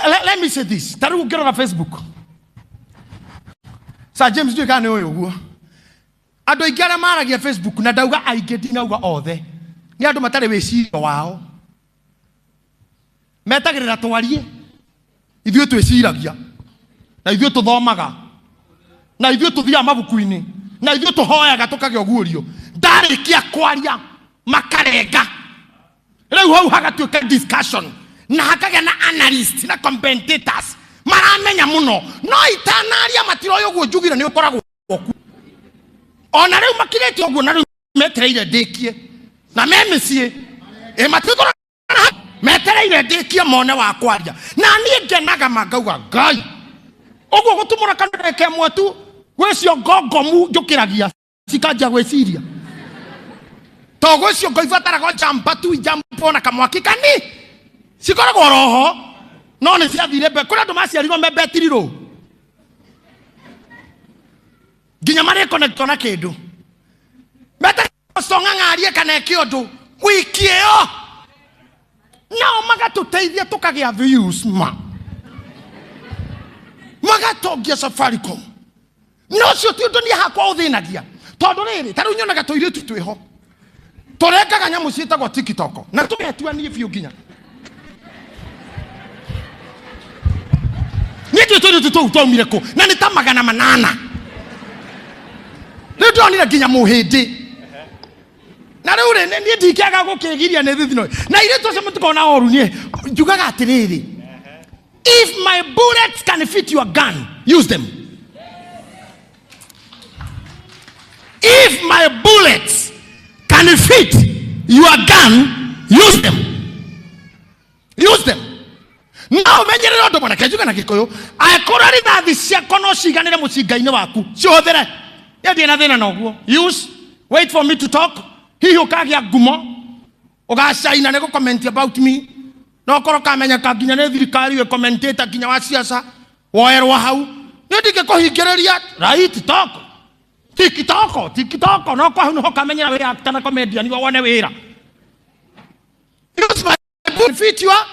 Let me say this. Ta rĩu ũngĩrora Facebook, Sir James, ndiũĩ kana nĩ ũyũ ũguo. Andũ aingĩ arĩa maragia Facebook, na ndauga aingĩ, ndinauga othe, nĩ andũ matarĩ wĩcirio wao, metagĩrĩra twarie. Ithuĩ twĩciragia, na ithuĩ tũthomaga, na ithuĩ tũthiaga mabuku-inĩ, na ithuĩ tũhoyaga tũkagĩa ũguũrio. Ndarĩkia kwaria makarenga. Rĩu hau hagatuĩka discussion na hakagĩa na analyst na commentators maramenya mũno, no itanaria matiroĩ ũguo njugire nĩ ũkoragwo kuo. Ona rĩu makirĩte ũguo, na rĩu metereire ndĩkie, na me mĩciĩ ĩ matikora metereire ndĩkie mone wa kwaria. Na niĩ ngenaga ma ngauga Ngai ũguo gũtumũra kanua ndagĩka ĩmwe tu gwĩ ciongo ngomu njũkĩragia cikanjia gwĩciria, to gwĩ ciongo ibataraga njamba tu njambo na kamwaki kani cikoragwo roho, no nĩ ciathire mbere. Kũrĩ andũ maciarirwo me betirirũ nginya marĩ connectwo na kĩndũ metagocong'ang'arie kana eke ũndũ wiki ĩyo, nao magatũteithia tũkagĩa views, ma magatongia Safaricom. No ũcio ti ũndũ niĩ hakwa ũthĩnagia, tondũ rĩrĩ, ta rĩu nyonaga tũirĩtu twĩho tũrengaga nyamũ ciĩtagwo TikTok na tũgetua niĩ biũ nginya niĩ ndiũĩ tũirĩtu tũu twaumire kũ, na nĩ ta 800. Rĩu ndonire nginya mũhĩndĩ, na rĩu rĩ, niĩ ndingĩaga gũkĩgiria nĩ thithino na irĩtu acio mũtikona oru. Niĩ njugaga atĩrĩrĩ, if my bullets can fit your gun, use them. If my bullets can fit your gun, use them, use them. No ũmenyerere ũndũ mwanake, njuge na Gĩkũyũ, angĩkorwo rithathi ciakwa no ciganĩre mũcinga-inĩ waku, ciũhũthĩre. Niĩ ndirĩ na thĩna na ũguo. Use, wait for me to talk. Hihi ũkagĩa ngumo, ũgacaina nĩ gũ-comment about me, no korwo kamenyeka nginya nĩ thirikari, wĩ commentator nginya wa siasa, woerwo hau. Niĩ ndingĩkũhingĩrĩria. Right, talk TikTok, TikTok, no kwa hau nĩho kamenyera wĩ actor na comedian, wone wĩra. Use my bullet, fit your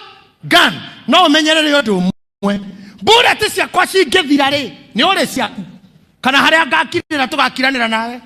gun. No ũmenyerere ũndũ ũmwe, bullet ciakwa cingĩthira rĩ, nĩ ũrĩ ciaku kana harĩa ngakirĩra tũgakiranĩra nawe.